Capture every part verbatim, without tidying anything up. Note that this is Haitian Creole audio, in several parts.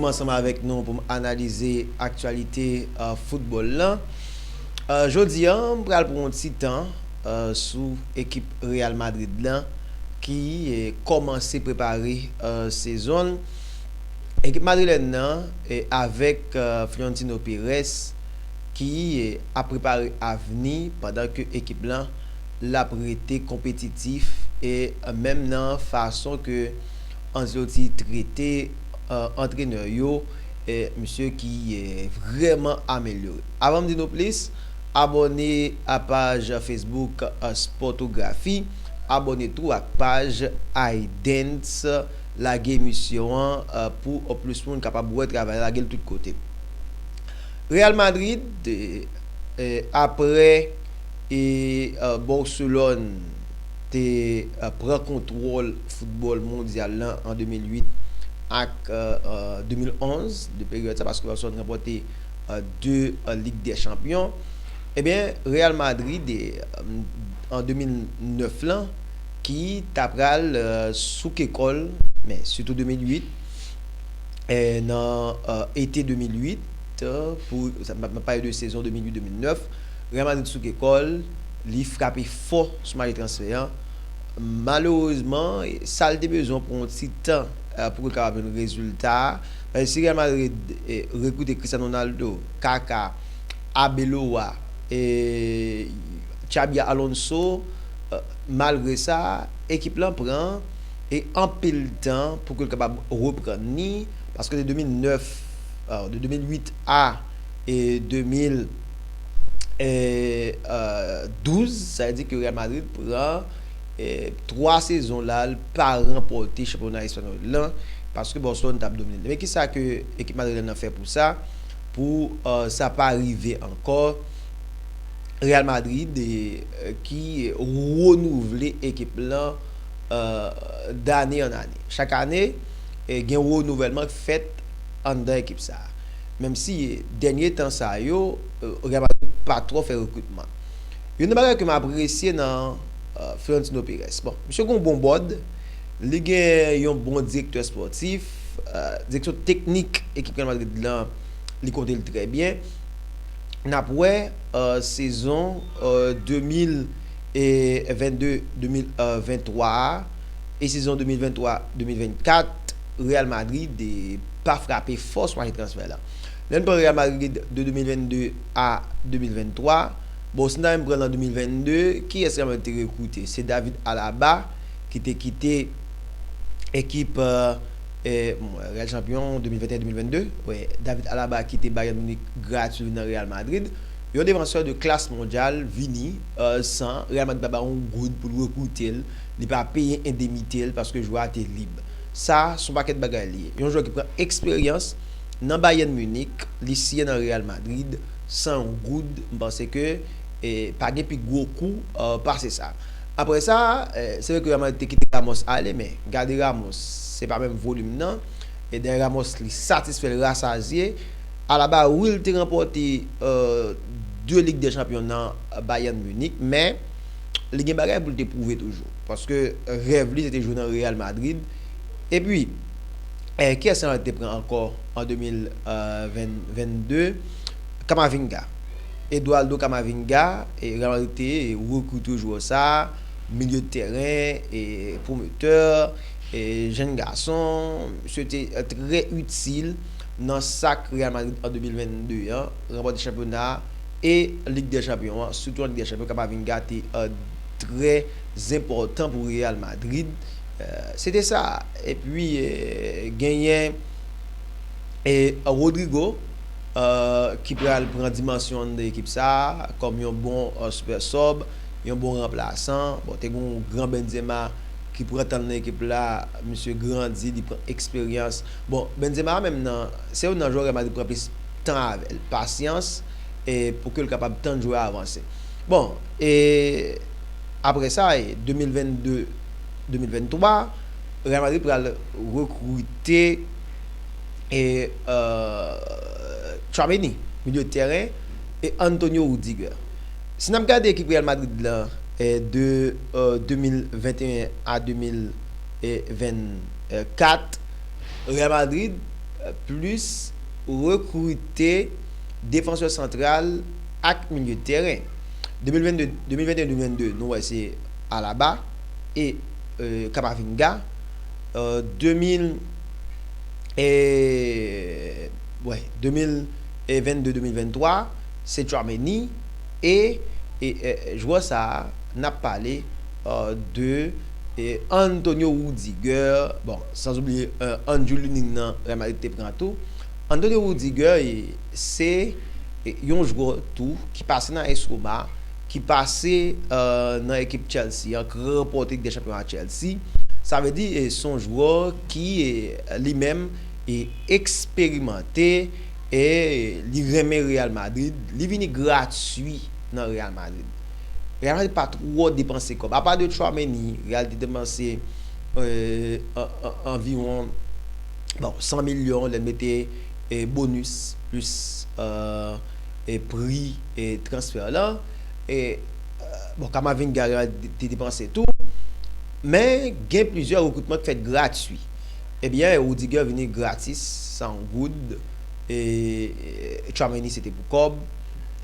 Ansanm avèk nou pou m analize aktyalite, euh, foutbòl lan. Euh, jodi a, m pral pran yon ti tan, euh, sou ekip Real Madrid lan ki, eh, kòmanse prepare, euh, sezon l. Ekip madrilèn nan, eh, avèk, euh, Florentino Perez ki, eh, ap prepare avni pandan ke ekip lan l ap rete konpetitif e, euh, menm nan fason ke Ancelotti trete, euh, antrenè yo, eh, misye ki, eh, vrèman amelyore. Avan m di nou plis, abòne a paj Facebook, euh, Sportographie, abòne tou ak paj iDance, lage emisyon an, euh, pou plis moun kapab wè travay la, lage l tout kote. Real Madrid, eh, eh, apre, eh, eh, Barcelone te, eh, pran kontwòl foutbòl mondyal lan an de mil uit ak, eh, eh, de mil onz, de peryòd sa, paske Barcelone ranpòte, eh, de, eh, Lig dè Chanpyon. Ebyen, Real Madrid, eh, an de mil nèf lan, ki ta pral, eh, souke kò l, men sitou de mil uit, eh, nan, eh, ete de mil uit, eh, pou, sa, m ap, m ap pale de sezon de mil uit de mil nèf, Real Madrid souke kò l, li frape fò sou mache transfè an. Malerezman, sa l te bezwen pran yon ti tan, eh, pou l kapab jwenn rezilta. Paske si Real Madrid, eh, rekrite Cristiano Ronaldo, Kaka, Arbeloa, eh, Xabi Alonso, eh, malgre sa, ekip lan pran e anpil tan pou ke l kapab reprann li, paske de de mil nèf, eh, de de mil uit a, eh, de mil, eh, eh, douz, sa vle di ke Real Madrid pran, eh, twa sezon la, l pa ranpòte chanpyona espanyòl lan, paske Barcelone t ap domine l. Men kisa ke ekip madrilèn nan fè pou sa, pou, eh, sa pa rive ankò? Real Madrid, eh, ki renouvle ekip lan, eh, dane an ane. Chak ane, eh, gen renouvèlman k fèt anndan ekip sa a. Menm si, eh, dènye tan sa yo, eh, Real Madrid pa twò fè rekritman. Youn nan bagay ke m apresye nan, eh, Florentino Perez. Bon, misye gen yon bon bòd, li gen yon bon direktè espòtif, eh, direksyon teknik ekip Real Madrid lan, li konte l trè byen. N ap wè, eh, sezon, eh, de mil vennde, de mil venntwa a e sezon de mil venntwa, de mil vennkat, Real Madrid, eh, pa frape fò sou mache transfè la. Lè n pran Real Madrid de de mil vennde a de mil venntwa, bon, si n ta menm pran l an de mil vennde, kiyès Real Madrid te rekrite? Se David Alaba ki te kite ekip, eh, eh, bon, Real chanpyon de mil venteyen de mil vennde. Wi, David Alaba kite Bayern Munich gratui nan Real Madrid. Yon defansè de klas mondyal vini, eh, san Real Madrid pa ba yon goud pou l rekrite l, li pa peye endemnite l paske jwè a te lib. Sa, se yon pakèt bagay li ye. Yon jwè ki pran eksperyans nan Bayern Munich, li siyen nan Real Madrid, san yon goud, m panse ke, eh, pa gen pi gwo kou, eh, pase sa. Apre sa, eh, se vre ke Real Madrid te kite Ramos ale, men gade Ramos, se pa menm volim nan. E dèyè Ramos, li satisfè, l rasazye. Alaba, wi, l te ranpòte, eh, de Lig dè Chanpyon nan Bayern Munich, men li gen bagay pou l te pwouve toujou. Paske rèv li, se te jwe nan Real Madrid. Epi, eh, kiyès Real Madrid te pran ankò an de mil vennde? Camavinga. Eduardo Camavinga, e Real Madrid te rekrite jwè sa, milye de tèren, e pwometè, e jèn gason, misye te, eh, trè itil nan sa k Real Madrid an de mil vennde an, ranpòte chanpyona e Lig dè Chanpyon an, sitou an Lig dè Chanpyon, Camavinga te, eh, trè enpòtan pou Real Madrid. Eh, se te sa. Epi, eh, genyen, eh, Rodrygo, eh, ki pral pran dimansyon anndan ekip sa a, kòm yon bon, eh, super sub, yon bon ranplasan. Bon, te gen yon gran Benzema ki pran tan l nan ekip la, misye grandi, li pran eksperyans. Bon, Benzema menm nan, se youn nan jwè Real Madrid pran plis tan avè l, pasyans, e pou ke l kapab tann jwè a avanse. Bon, e apre sa, e de mil vennde, de mil venntwa, Real Madrid pral rekrite e, eh, Tchouaméni, milye de tèren, e Antonio Rudiger. Si n ap gade ekip Real Madrid lan, eh, de, eh, de mil venteyen a de mil vennkat, Real Madrid plis rekrite defansè santral ak milye tèren. De mil vennde, de mil venteyen, de mil vennde, nou wè se Alaba e, e, Camavinga. E, de mil, e, wè, de mil vennde, de mil venntwa, se Tchouaméni e, e, e, jwè sa a, n ap pale, e, de, e, Antonio Rudiger, bon, sans oublier, e, Andrew Lunin nan Real Madrid te pran tou. Antonio Rudiger, e, se, e, yon jwè tou ki pase nan A S Roma, ki pase, e, nan ekip Chelsea an, ki ranpòte Lig dè Chanpyon a Chelsea. Sa vle di, e, se yon jwè ki, e, li menm, e, eksperimante, e li renmen Real Madrid. Li vini gratui nan Real Madrid. Real Madrid pa twò depanse kòb. Apa de Tchouaméni, Real te depanse, e, an, an, anviwon, bon, san milyon, lè n mete, e, bonis plis, e, e, pri, e, transfè lan. E, e, bon, Camavinga, Real te depanse tou. Men, gen plizyè rekritman ki fèt gratui. Ebyen, Rudiger vini gratis, san goud. E, e, Tchouaméni, se te pou kòb.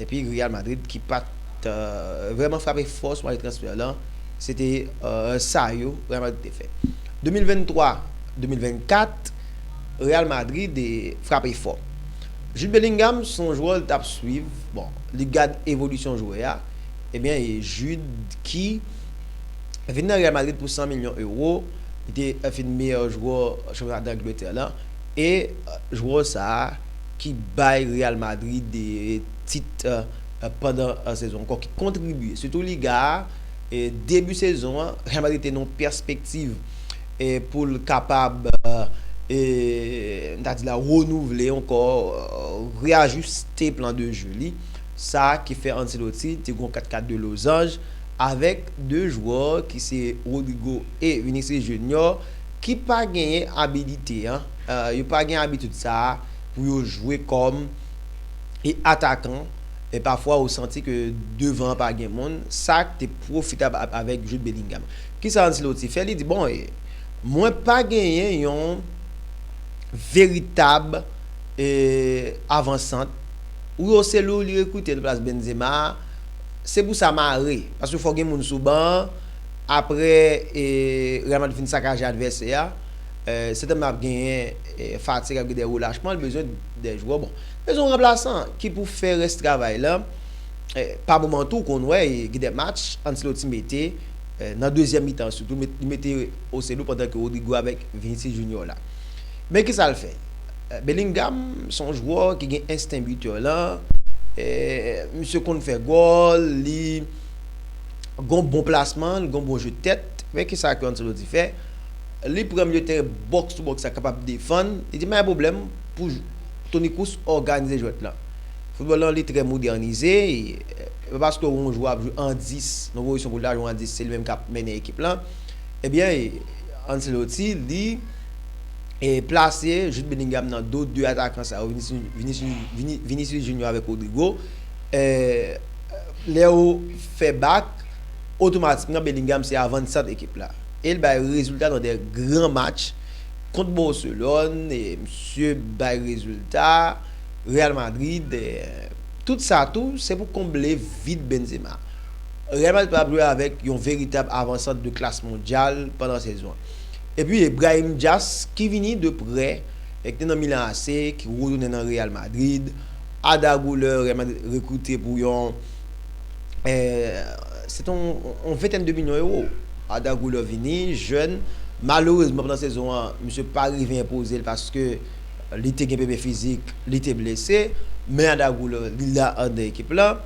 Epi, Real Madrid, ki pa t, e, vrèman frape fò sou mache transfè lan, se te, e, sa yo Real Madrid te fè. De mil venntwa, de mil vennkat, Real Madrid, e, frape fò. Jude Bellingham, se yon jwè l t ap swiv. Bon, li gad evolisyon jwè a. Ebyen, e Jude ki vin nan Real Madrid pou san milyon ewo. Li te, e, fin meyè jwè chanpyona Angletè lan. E, e, jwè sa a ki bay Real Madrid, e, tit, e, e, pandan, e, sezon ankò, ki kontribye. Sitou Liga a, e, debi sezon an, Real Madrid te nan yon pèspektiv, e, pou l kapab, e, e, n ta di la, renouvle ankò, e, reyajiste plan de jeu li. Sa ki fè Ancelotti te gon kat kat de lozanj avèk de jwè ki se Rodrygo e Vinicius Junior ki pa genyen abilite an, e, yo pa gen abitid sa a pou yo jwe kòm e atakan, e pafwa ou santi ke devan an pa gen moun, sa k te pwofitab a-, avèk Jude Bellingham. Kisa Ancelotti fè? Li di, bon, e, mwen pa genyen yon veritab, e, avansant. Ou Joselu li rekrite nan plas Benzema, se pou sa mare, paske fò gen moun sou ban an, apre, e, Real Madrid fin sakaje advèsè a, e, sètènman ap genyen, e, fatig, ap gen de relachman, l bezwen de jwè, bon, bezwen yon ranplasan ki pou fè rès travay la, e, pa moman tou, ou konn wè, e, gen de match, Ancelotti mete, e, nan dezyèm mitan sitou, met-, li mete Joselu pandan ke Rodrygo avèk Vinicius Junior la. Men kisa l fè? E, Bellingham, se yon jwè ki gen ensten bitè lan, e, misye konn fè gòl, li gon bon plasman, li gon bon je tèt, men kisa ke Ancelotti fè? Li pran milye tèren box to box la kapab defann, li di, pa gen pwoblèm pou Toni Kroos òganize jwèt lan. Foutbòl lan, li trè modènize, e, e pa paske yon jwè ap jwe an dis, nan pozisyon pou l ta jwe an dis, se li menm k ap mennen ekip lan. Ebyen, e, Ancelotti, li, e, plase Jude Bellingham nan do de atakan sa yo, Vinicius, Vinicius, Vini-, Vinicius Junior avèk Rodrygo. E, lè yo fè bak, otomatikman Bellingham se avansant ekip la. E l bay rezilta nan de gran match kont Barcelone, e misye bay rezilta, Real Madrid, e, tout sa tou, se pou konble vid Benzema. Real Madrid pa ap jwe avèk yon veritab avansant de klas mondyal pandan sezon an. Epi, e, Brahim Diaz, ki vini de prè, e ki te nan Milan A C, ki retounen nan Real Madrid. Arda Güler, Real Madrid rekrite pou yon, e, se te yon, yon ventèn de milyon ewo. Arda Güler vini, jèn. Malerezman, pandan sezon an, misye pa rive enpoze l paske li te gen pwoblèm fizik, li te blese. Men Arda Güler, li la anndan ekip lan.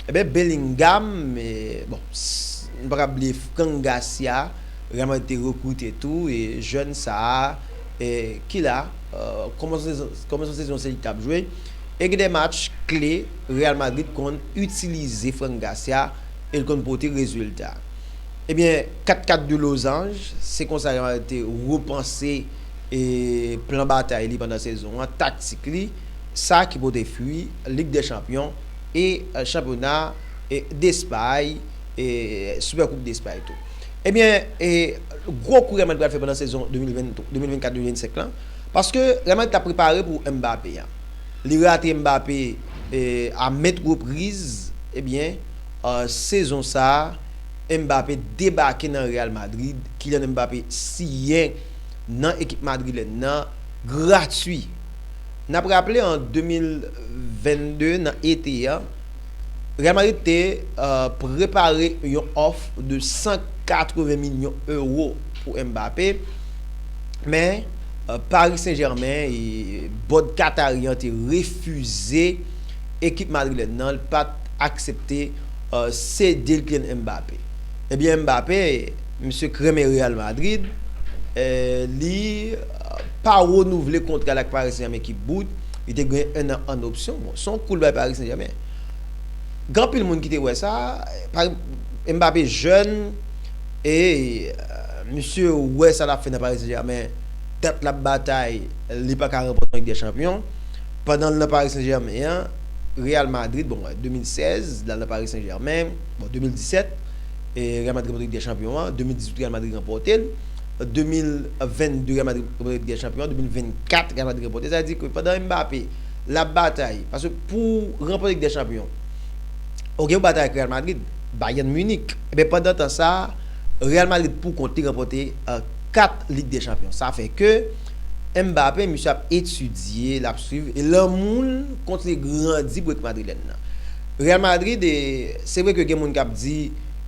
Ebyen, Bellingham, e, bon, s-, nou pa ka bliye Fran Garcia, Real Madrid te rekrite tou, e jèn sa a, e, ki la, e, kòmansman sezon, kòmansman sezon se li k t ap jwe. E gen de match kle, Real Madrid konn itilize Fran Garcia, e l konn pote rezilta. Ebyen, kat kat de lozanj, se konsa Real Madrid te repanse, e, plan batay li pandan sezon an, taktik li, sa ki pote fwi, Lig dè Chanpyon e, e, chanpyona, e, Despay, e, Supercoupe d'Espagne tou. Ebyen, e, gwo kou Real Madrid pral fè pandan sezon de mil venntwa, de mil vennkat, de mil vennsenk lan, Paske Real Madrid t ap prepare pou Mbappé an. Li rate Mbappé eh, a maintes reprises, ebyen, eh, sezon sa a, Mbappé debake nan Real Madrid, Kylian Mbappé siyen nan ekip madrilèn nan gratui. N ap raple an de mil vennde nan ete a, Real Madrid te eh, prepare yon òf de san katreven milyon euro pou Mbappé, men eh, Paris Saint-Germain e bòd Katari an te refize ekip madrilèn nan, li pa t aksepte eh, sede l Kylian Mbappé. Ebyen, Mbappé, misye k renmen Real Madrid, eh, li eh, pa renouvle kontra l ak Paris Saint-Germain ki bout, li te gen enn an an opsyon. Bon, se yon kou l bay Paris Saint-Germain. Gen anpil moun ki te wè sa, Mbappé jèn, e eh, misye wè sa l ap fè nan Paris Saint-Germain, dat l ap batay, li pa ka ranpòte yon Lig dè Chanpyon. Pandan l nan Paris Saint-Germain an, Real Madrid, bon, de mil sèz, l al nan Paris Saint-Germain, bon, de mil disèt, e Real Madrid ranpòte Lig dè Chanpyon an, de mil dizuit Real Madrid ranpòte l, de mil vennde Real Madrid ranpòte Lig dè Chanpyon an, de mil vennkat Real Madrid ranpòte l. Sa vle di ke pandan Mbappé l ap batay, paske pou ranpòte Lig dè Chanpyon, ou gen yon batay ak Real Madrid, Bayern Munich. Ebyen, pandan tan sa, Real Madrid pou kont li ranpòte eh, kat Lig dè Chanpyon. Sa fè ke Mbappé, misye ap etidye, l ap swiv, e lanmou l kontinye grandi pou ekip madrilèn nan. Real Madrid, e, se vre ke gen moun k ap di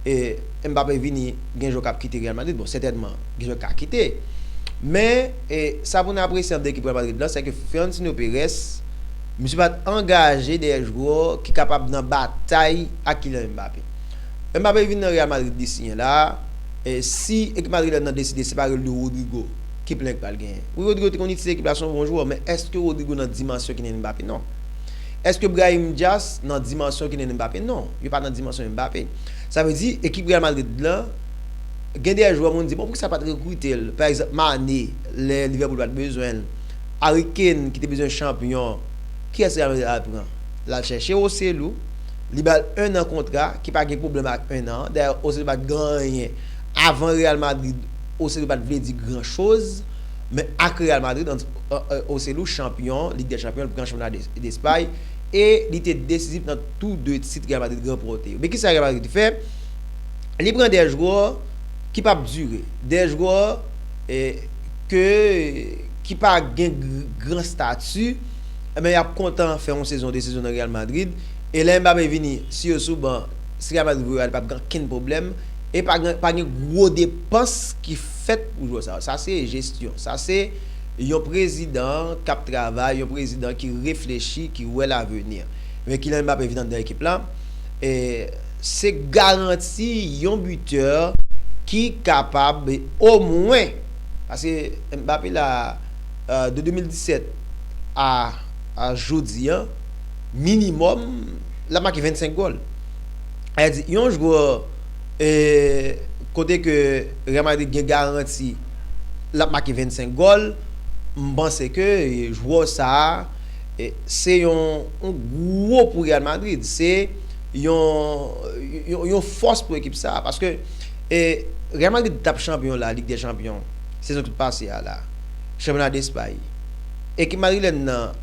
eh, Mbappé vini, gen jwè k ap kite Real Madrid. Bon, sètènman, gen jwè k ka kite. Men, eh, sa pou n apresye anndan ekip Real Madrid la, se ke Florentino Perez, misye pa t angaje dèyè jwè ki kapab nan batay ak Kylian Mbappé. Mbappé vin nan Real Madrid, li siyen la. E si ekip madrilèn nan deside separe l de Rodrygo, ki plan k pral genyen? Wi, Rodrygo te konn itilize ekip la, se yon bon jwè, men èske Rodrygo nan dimansyon Kylian Mbappé? Non. Èske Brahim Diaz nan dimansyon Kylian Mbappé? Non, yo pa nan dimansyon Mbappé. Sa vle di, ekip Real Madrid lan gen de jwè moun di, bon, poukisa pa t rekrite l? Pa egzanp, Mané, lè Liverpool pa t bezwen l. Harry Kane, ki te bezwen chanpyon, kiyès Real Madrid al pran? L al chèche Joselu, li ba l enn an kontra, ki pa gen pwoblèm ak enn an. Dayè, Joselu pa t gen anyen. Avan Real Madrid, Joselu pa t vle di gran choz, men ak Real Madrid, an, an, Joselu chanpyon, Lig dè Chanpyon, li pran chanpyona de, Despay, e li te desizif nan tou de tit Real Madrid ranpòte yo. Men kisa Real Madrid fè? Li pran de jwè ki p ap dire, de jwè, e, ke, ki pa gen gr-, gran stati, men y ap kontan fè yon sezon, de sezon nan Real Madrid. E lè Mbappé vini, si yo sou ban, si Real Madrid voye al, pa p gen okenn pwoblèm. E pa gen, pa gen gwo depans ki fèt pou jwè sa yo. Sa se jesyon. Sa se yon prezidan k ap travay, yon prezidan ki reflechi, ki wè lavenir. Men Kylian Mbappé vin anndan ekip la, e se garanti yon bitè ki kapab omwen, paske Mbappé la, eh, de de mil disèt a, a jodi an, minimòm, l ap make vennsenk gòl. Sa vle di, yon jwè, eh, kote ke Real Madrid gen garanti l ap make vennsenk gòl, m panse ke, eh, jwè sa a, eh, se yon, yon gwo pou Real Madrid. Se yon, yon, yon fòs pou ekip sa a. Paske, eh, Real Madrid t ap chanpyon la, Lig dè Chanpyon, sezon ki t pase a la. Chanpyona Despay. Ekip madrilèn nan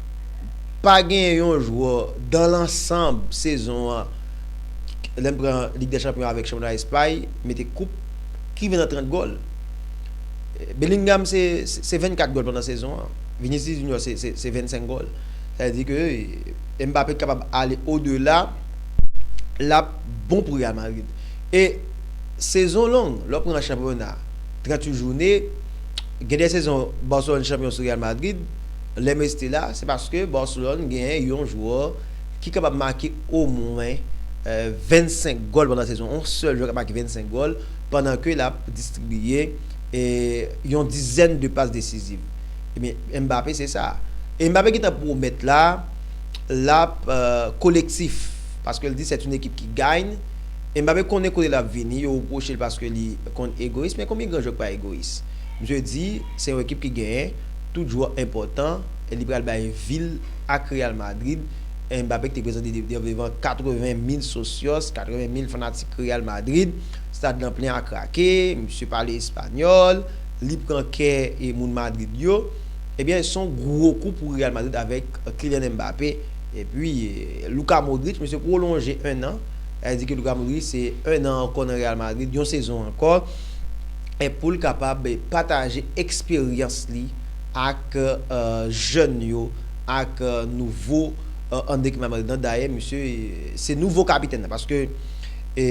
pa genyen yon jwè dan lansanb sezon an, lè n pran Lig dè Chanpyon avèk Chanpyona Espay, mete koup, ki rive nan trant gòl. Bellingham se, se, se vennkat gòl pandan sezon an. Vinicius Junior se, se, se vennsenk gòl. Sa vle di ke Mbappé kapab ale odela, l ap bon pou Real Madrid. E sezon long, lè w pran chanpyona, tranntuit jounen, gen de sezon Barcelone chanpyon sou Real Madrid, lè m rete la, se paske Barcelone genyen yon jwè ki kapab make omwen, eh, vennsenk gòl pandan sezon. Yon sèl jwè k ap make vennsenk gòl, pandan ke l ap distribiye, eh, yon dizèn de pas desiziv. Ebyen, Mbappé se sa. E Mbappé gentan pwomèt la, l ap, eh, kolektif, paske l di c'est une équipe qui gagne. Mbappé konnen kote l ap vini, yo repwoche l paske li konn egoyis, men konbyen gran jwè k pa egoyis? Misye di, se yon ekip ki genyen tout jwè enpòtan, e li pral bay vi l ak Real Madrid. Mbappé ki te prezante de-, de-, devan katreven mil socios, katreven mil fanatik Real Madrid. Stad lan plen a krake, misye pale espanyòl, li pran kè e moun Madrid yo. Ebyen, se yon gwo kou pou Real Madrid avèk Kylian Mbappé. Epi, Luka Modric, misye pwolonje en an. Sa vle di ke Luka Modric se en an ankò nan Real Madrid, yon sezon ankò. E pou l kapab pataje eksperyans li ak jèn yo, ak nouvo anndan ekip Madrid lan. Dayè, misye se nouvo kapitèn nan, paske e,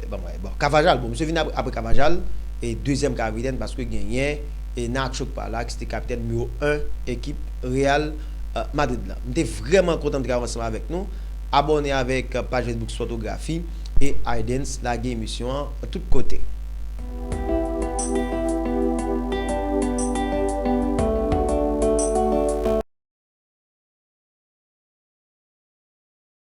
bon, bon, Carvajal, bon, misye vin apre, apre Carvajal, e dezyèm kapitèn, paske genyen e Nacho k pa la, ki se te kapitèn nimewo en ekip Real Madrid la. M te vrèman kontan m te ka ansanm avèk nou. Abòne avèk paj Facebook Sportographie e Ardens lage emisyon an tout kote.